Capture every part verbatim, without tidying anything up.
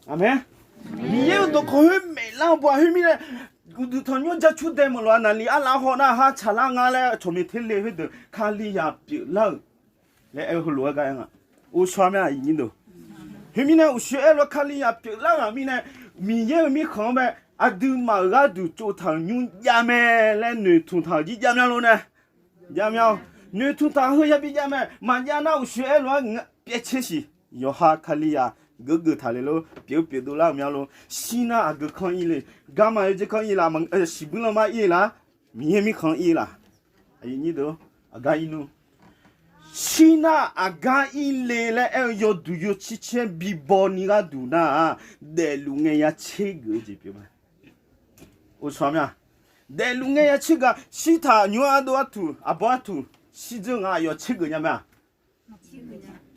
Aqmeq. Miqyaer-euq dawqkawq khoer maeqlar-eu baw-aq khoermirnae, uqduq tanqnymr jacur dae meuq lof-a naqli arlaf haw nar har tsaqlar nga laer cawqmyaq terle khoerdeuq Kalizaq pyeuflar-euq laer aer-eu heulof-aer gar aer nga. Uqshoe mya iqnyir deuq. Khoermirnae uqshoe aer lof-aer Kalizaq pyeuflar-euq mirnae, Miqyaer-euq mirkhanq-anr bae aqduimaf-euq gharduq tsovtaq-euq nymr jav mae laer noeqtmq taq-euq jir jav mya lor nae. Jav mya-awr, noeqtmq taq heu yabi jav mae. Maqjav nar uqshoe aer lof-aer pyaev tser siq. Yawqha Kalizaq geuf geuf taq le lor, pyeuf pyeuf dovlar-euq mya lor. Shir nar aqgeu kanr ir le. Garma yawjeq kanr ir laf, shiqbuir lanma ir laf, Miqyaer mirkhanq ir laf. Aqgar ir nmr. Shir nar aqgar ir le laer aer-eu yawduq yawcir caer bibaw ni gharduq nar-aq, daefluf ngae ya tser geuf-eu jeq pyeuf mae. Uqshoe mya, daefluf ngae ya tser geuf-a. Shirtaq nymr ardov artuq aqbawr artuq shirdzeur nga aqyawf tser geuf nya mae-aq.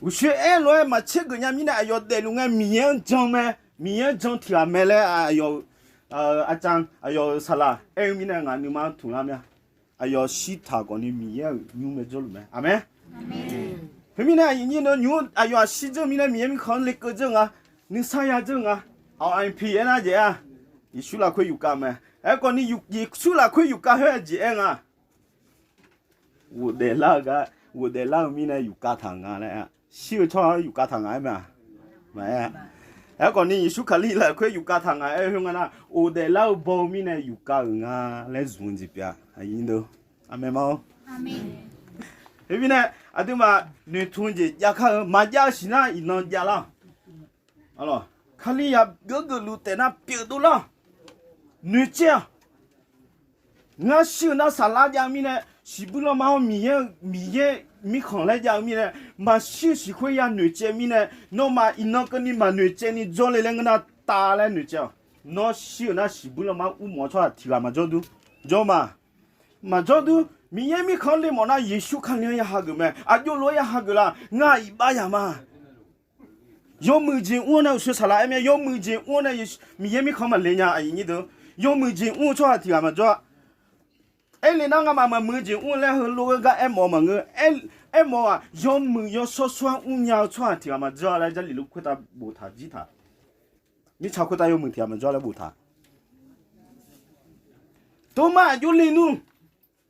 Uqshoe aer lof-aer maq tser geuf nya mirnae aqyawf daefluf ngae Miqyaer-anr jan mae, Miqyaer-anr jan tiq ghaq mae laer aqyawf-euq arcav aqyawf-euq saqlaq aer-eu mirnae ngaq nuima-anr tmq lar mya. Aqyawf shirtaq khawfni Miqyaer-euq nymr mae jawrluf mae. Aqmeq. Khoermirnae aqyuif nyir nymr aqyawf-aq shirdzeur mirnae Miqyaer mirkhanq-anr lekeuv dzeur nga, nuisar ya dzeur nga. Aqyawf aqyuif pi aernar jeq-a, Yeqsur lafkhoer yufkav mae. Aerkhawfni Yeqsur lafkhoer yufkav khoer-aq jeq aer nga. Ghofdaef lar-eu gar, ghofdaef lar-eu mirnae yufkav taq nga laer-a. Shir-eu tsawrhaq-anr yufkav taq nga aer mae-aq. Maqaer-a. Aerkhawfni Yeqsur Kali lafkhoer yufkav taq nga aer-eu khoer nga nar, ghofdaef lar-eu baw-eu mirnae yufkav-euq nga laer zmq-eu jeq pyeuf-a. Aqyuif nyir deuq, aqmeq ma-or. Khoermirnae aqduimaf noeqtmq jeq jav kar-eu maqjav-eu siqnar iqnan javlar-awq. Kalizaq geuf geufluf taef nar pyeuf dovlar-awq. Noeqcaev-awq. Ngar shir-euq nar saflar jav-eu mirnae, shiqbuir lanma-awr Miqyaer, Miqyaer mirkhanq laer jav-eu mirnae, maqshir-eu siq khoer ya noeqcaev mirnae, nawmaf iqnan keuvni maqnoeqcaev ni jawrle laer ngeur nar tav laer noeqcaev-awq. Nawr shir-euq nar shiqbuir lanma-anr ur mawf-eu tsawrhaq tiq ghaq maqjawr dur. Jawr ma. Maqjawr dur. Miqyaer mirkhanq-anr le mawf nar Yeqsur Kali-anr ya hageuf mae. Aqjox lof-aer ya hageuf la. Ngar iqbax yaq ma. Yawmuiq jeq mr-awr nae uqshoe saqlaq aer mae. Yawmuiq jeq mr-awr nae Miqyaer mirkhanq maqle nya aqyuif nyir deuq. Yawmuiq jeq mr-eu tsawrhaq tiq ghaq maqjawr-a. Aerle nar ngamaf maqmuiq-eu jeq mr-eu laer heulof-aer gar aermawf-eu maqngeur. Aermawf-aq yawmuiq yawshawr shawr-aer mrnya-eu tsawrhaq tiq ghaq maqjawr-a laer Jarlif luf khoertav boftaq jir taq. Mirtsaq khoertav yawmuiq tiq ghaq maqjawr laer boftaq. Tov mar aqjox le nmr.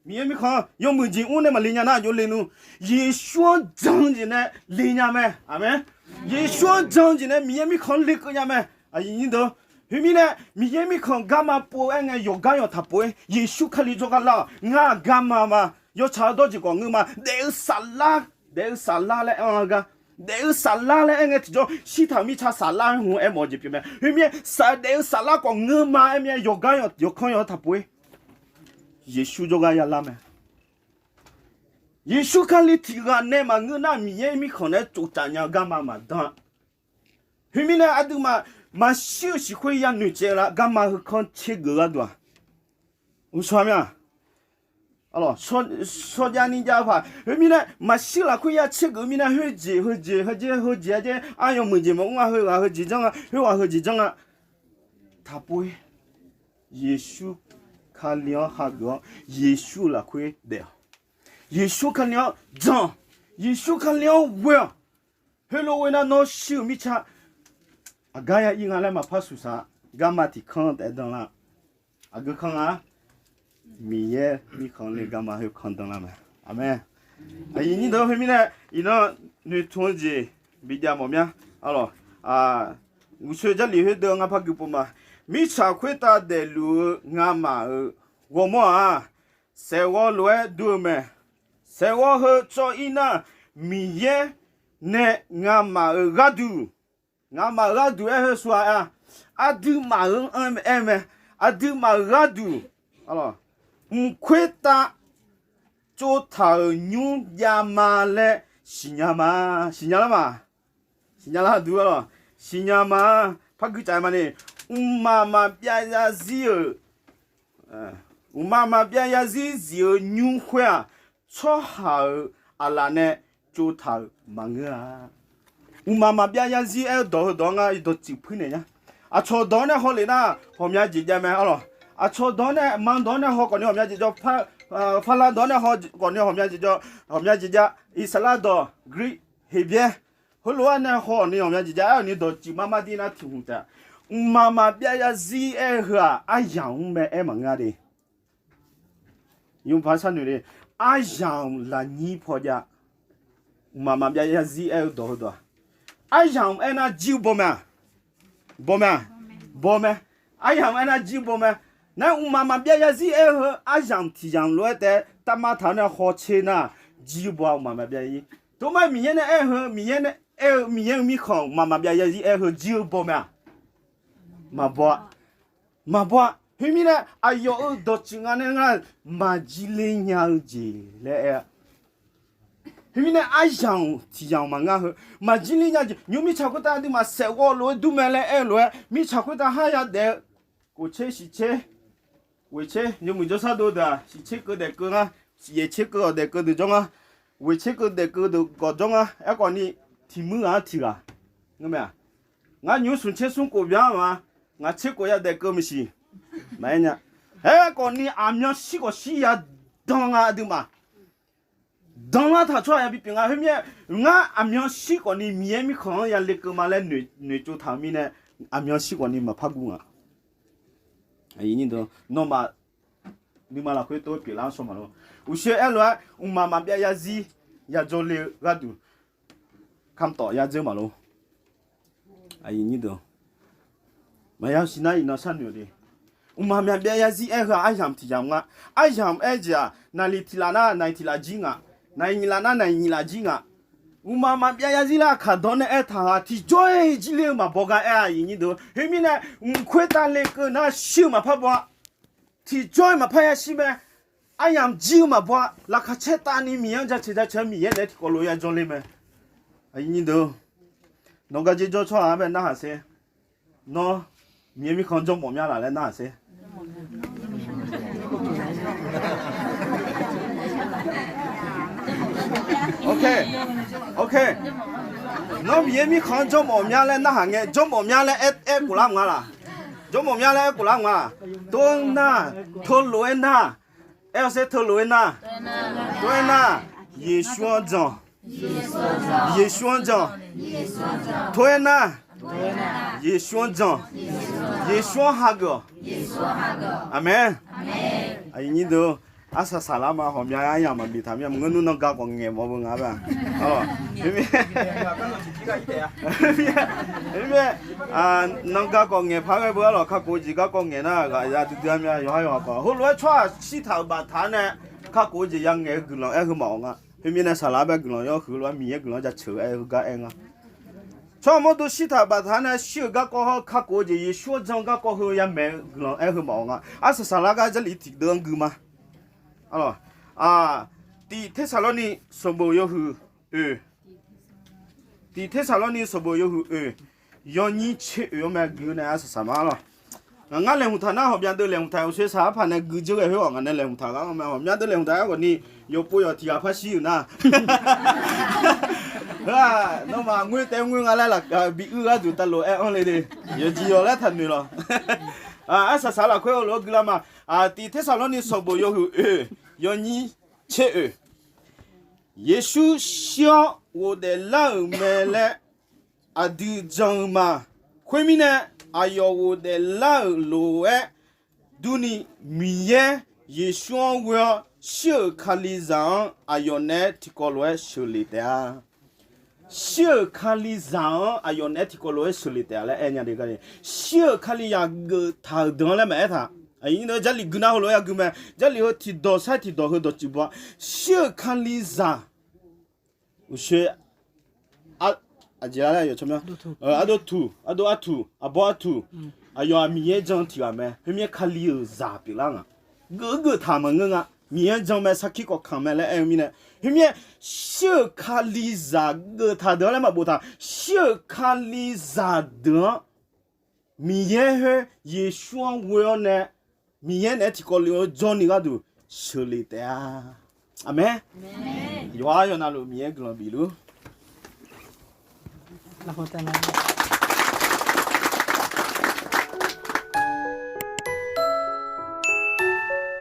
Miqyaer mirkhanq yawmuiq jeq mr nae maqle nya nar aqjox le nmr. Yeqsur-anr jan-eu jeq nae le nya mae. Aqmeq. Yeqsur-anr jan-eu jeq nae Miqyaer mirkhanq-anr lekeuv nya mae. Aqyuif nyir deuq, khoermirnae Miqyaer mirkhanq garma pov-aer ngae yawqgar yawq taq pov-aer Yeqsur Kali jawrgar lar-awq. Ngar garma ma. Yawtsaq-eu dawrjeq khawf ngeur ma. Daef-eu saflar, daef-eu saflar laer anr-eu gar, daef-eu saflar laer aer ngae tiqjawr shirtaq-euq mirtsa saflar-aer hmq aermawf-eu jeq pyeuf mae. Khoermirnae saf daef-eu saflar khawf ngeur ma aer mirnae yawqgar yawq yawqkanr yawq-anr taq pov-aer Yeqsur jawrgar yalar mae. Yeqsur Kali tiq ghaq nae maqngeur nar Miqyaer mirkhanq naeq-aer tsoftsaf nya-eu garma maqdan-a. Khoermirnae aqduimaf maqshir-euq siq khoer ya noeqtsaev lar garma heukanr tsergeuf gharduq-aq, uqshoe mya, shawrjav ni jav-eu paq. Khoermirnae maqshir lafkhoer ya tsergeuf-eu mirnae khoerjeq heujeq heujeq heujeq-a jeq, aqyawf muiqjeq maqmr-a, heughaq heujeq janr-a, khoerghaq heujeq janr-a. Taqpov-ir. Yeqsur Kali-anr hageuf-awr Yeqsur-eu lafkhoer daef-awq. Yeqsur Kali-anr jan-awq. Yeqsur Kali-anr ghoe-awq. Heulof ghoe nar nawr shir-euq mirtsa aqgar ya ir nga laer maqpar suqsaq-a. Garma tiq kanr taef danlar. Aqgeu kanr nga-a. Miqyaer mirkhanq le garma khoerkanr danlar mae. Aqmeq. Aqyuif nyir deuq khoermirnae iqnan noeqtmq-eu jeq bijav mawf mya. Arlawq, uqshoe Jarlif khoerdeuq ngar par gui pov ma. Mirtsaq khoertav daefluf-eu ngamaf-euq ghawrmawr-aq, saeqghawv lof-aer dur-eu mae. Saeqghawv heu tsawv-ir nar, Miqyaer nae ngamaf-euq gharduq, ngamaf-euq gharduq aer heu sua-a, aqduimaf-euq anr aer mae. Aqduimaf-euq gharduq, mq khoertav tsovtaq-euq nymr javma laer siqnya ma. Siqnya lar ma. Siqnya lar duq-a lawq. Siqnya ma. Par guicaf ma ni, mqmaq maqbyav zarzir-euq mqmaq maqbyav zarzir zif-eu nymr khoer-aq, tsawrhaq-euq aqlaf nae tsovtaq-euq maqngeur-a. Mqmaq maqbyav zarzir aer-eu dawq heudawq-anr ngar dawqtsuif puirnaeq nya. Aqcawq dawq-anr nae hawlef nar ghawqmya jeq jav mae arlawq. Aqcawq dawq-anr nae, ma dawq-anr nae haw khawfni ghawqmya jeq jawr, Farla dawq-anr nae haw khawfni ghawqmya jeq jawr, ghawqmya jeq jav. Iqsaqlar dawq, Greek, Heqbyaer Heulof-aer nae haw-awq ni ghawqmya jeq ja aer-awq ni dawqtsuif mar mar dir nar tiq hmq taef. Mqmaq maqbyav zarzir aer-eu heu-aq, aryamq-anr mae aer maqngeur de. Yawpaq sharnoeq le, aryamq lafnyir paw jav. Mqmaq maqbyav zarzir aer-eu dawq heudawq-aq, aryamq aernar jir-eu baw mae-aq, baw mae-aq, baw mae. Aryamq aernar jir-eu baw mae. Nar mqmaq maqbyav zarzir aer-eu heu aryamq tiq yamq lof-aer taef-aer tavmav taq-awr nae hawtser nar, jir-eu baw-a mqmaq maqbyav zarzir. Tov mar Miqyaer nae aer-eu heu, Miqyaer nae aer-eu Miqyaer-eu mirkhanq mqmaq maqbyav zarzir aer-eu heu jir-eu baw mae-aq, maqbaw-a. Maqbaw-a. Khoermirnae aqyawf-euq dawqtsuif nga nae nga maqjir ler nya-eu jeq laer aer-a. Khoermirnae aryamq tiq yamq maqngar heu, maqjir ler nya jeq nymr mirtsaq khoertav aqduimaf saef ghawv lof-aer dur mae laer aer-eu lof-aer mirtsaq khoertav har yadaef-eu, kof tser shiq tser, ghoeq tser, yawmuiq jawrshar dov deuq-aq shiq tser keuv daef keuv ngar, yaeq tser keuv-awq daef keuv deuq jawr ngar, ghoeq tser keuv daef keuv deuq gawq jawr ngar. Aerkhawf ni tiq muir ghaq-anr tiq ghaq ngeur mae-aq. Ngar nymq-mr smq tser smr kof byan ma, ngaq tser kof yadaef keuv maqsiq. Maqaer nya. Aerkhawf ni aqmyan shir khawf shir yadan nga aqduimaf. Danlar taq tsawrhaq yabi pyeuf nga khoermirnae, ngar aqmyan shir khawf ni Miqyaer mirkhanq-anr yale keuv ma laer noeqtsov taq-eu mirnae, aqmyan shir khawf ni maqpar guv nga. Nawmaf nuima lafkhoer tov-aer pyeuflar-anr shaw maqlor. Uqshoe aer lof-aer mqmaq maqbyav zarzir yajawr le-eu gharduq, kamq tawf yadzeur maqlor. Maqya siqnar iqnan sharnoeq-eu de. Mqmaq maqbyav zarzir aer-eu heu-aq aryamq tiq yamq nga. Aryamq aer jeq-aq naqli tiq laf nar naqli tiq laf jir nga. Naqli nyiq laf nar naqli nyiq laf jir nga. Mqmaq maqbyav zarzir laer aqkaq dawq nae aertaq-aq tiqjawr-iq jir le-eu maqbaw gar aer-a aqyuif nyir deuq. Khoermirnae, mq khoertav lekeuv nar shir-eu maqpar baw-a. Tiqjawr-iq maqpar yashir mae. Aryamq jir-eu maqbaw-a. Laqkhaq caer tavni Miqyaer-anr jaceuq jaceuq-aer Miqyaer naeq-aer tiqkawv lof-aer yajawr le mae. Aqyuif nyir deuq, nawq gaq jeq jawr tsawrhaq-anr bae narhaq sher. Nawr Miqyaer mirkhanq-anr jawr mawf mya laf laer narhaq sher. Ok, ok. Nawr Miqyaer mirkhanq-anr jawr mawf mya laer narhaq ngae, jawr mawf mya laer aer khof lar mq nga laq? Jawr mawf mya laer aer khof lar mq nga laq? Tov nar, teulof-aer nar. Aer-awr sher, teulof-aer nar. Tov-aer nar. Yeqsur-anr jan. Yeqsur-anr jan. Tov-aer nar. Yeqsur-anr jan. Yeqsur-anr hageuf-awq. Aqmeq. Aqyuif nyir deuq, arsaq saqlar ma hawqmya aryamq maqbi taq mir-a. Maqngeur nmr nanr gar khawf ngaeq mawf beu nga-a ba. Nanr gar khawf ngaeq par ghae beu arlawq, kakhof-eu jeq garkawv ngaeq nar ghaq ya duidui-a mya. Yawqha yawqha khawf heulof-aer tsawrhaq shirtaq-euq baqtaq-anr nae kakhof-eu jeq ya ngaeq-eu guiqlanq aer heu maqawq nga. Khoermirnae saqlaq-aer bae guiqlanq yawr huiq lof-aer Miqyaer guiqlanq-anr jaceuq-aer heugar aer nga. Tsawrhaq mawrdo shirtaq-euq baqtaq-anr nae shir-euq garkawv hawr kakhof-eu jeq Yeqsur-anr jan garkawv heu ya maeq-eu guiqlanq aer heu maqawq nga. Arsaq saqlar gar Jarlif tiqdeuv-anr gui ma. Tiq Tersaqlawrni sanqbof yawhuiq oeq. Tiq Tersaqlawrni sanqbof yawhuiq oeq, yawnyir tser oeq-anr mae gui-eu nae arsaq saq ma lawq. Ngaq ngar laeqhmq taq nar hawqmya deuv laeqhmq taq-euq soer saq arpaq nae gui dzeur ghae khoer-awq ngaq nae laeqhmq taq gar-anr mae hawqmya deuv laeqhmq taq-aer khawf ni yawqpov yawq tiq ghaq par shir-euq nar. Heu-aq nawmaf ngoer taef ngoer nga laer laf bi uir gharduq tavlof-aer anr le de. Yawqjeq yawq laer taqnoeq lawq. Arsaq saq lafkhoer heulof-aer gui lar ma. Tiq Tersaqlawrni sanqbof yawhuiq oeq, yawnyir tser oeq. Yeqsur shir-awr ghofdaef lar-euq mae laer aqdui jan-eu ma. Khoermirnae, aqyawf ghofdaef lar-euq lof-aer durni, Miqyaer Yeqsur-anr ghoe-awr shir-euq Kalizaq-anr aqyawf naeq-aer tiqkawv lof-aer sheuqlef taef-a. Shir-euq Kalizaq-anr aqyawf naeq-aer tiqkawv lof-aer sheuqlef taef-a laer aer nya de gar. Shir-euq Kalizaq geuftaq-euq deuq-anr laer maqaer taq. Aqyuif nyir deuq, Jarlif gui nar heulof-aer ya gui mae. Jarlif heu tiqdawq sar tiqdawq heu dawqtsuif baw-a. Shir-euq Kalizaq uqshoe aqjeq lar laer yawqtsawrmyanr ardov tuq, ardov artuq, aqbawr artuq, aqyawf-aq Miqyaer jan tiq ghaq mae. Khoermirnae Kali-euq zaq pyeuflar nga. Geuv geuftaq maqngeur nga. Miqyaer jan mae, sarkir kawv kanq mae laer aer-eu mirnae. Khoermirnae shir-euq Kalizaq geuftaq deuq-anr laer maqboftaq. Shir-euq Kalizaq deuq-anr Miqyaer khoer Yeqsur-anr ghoe-awr nae Miqyaer naeq-aer tiqkawv lof-aer jawrni gharduq sheuqlef taef-a. Aqmeq. Yawqha yawqnavluf Miqyaer guiqlanq bifluf.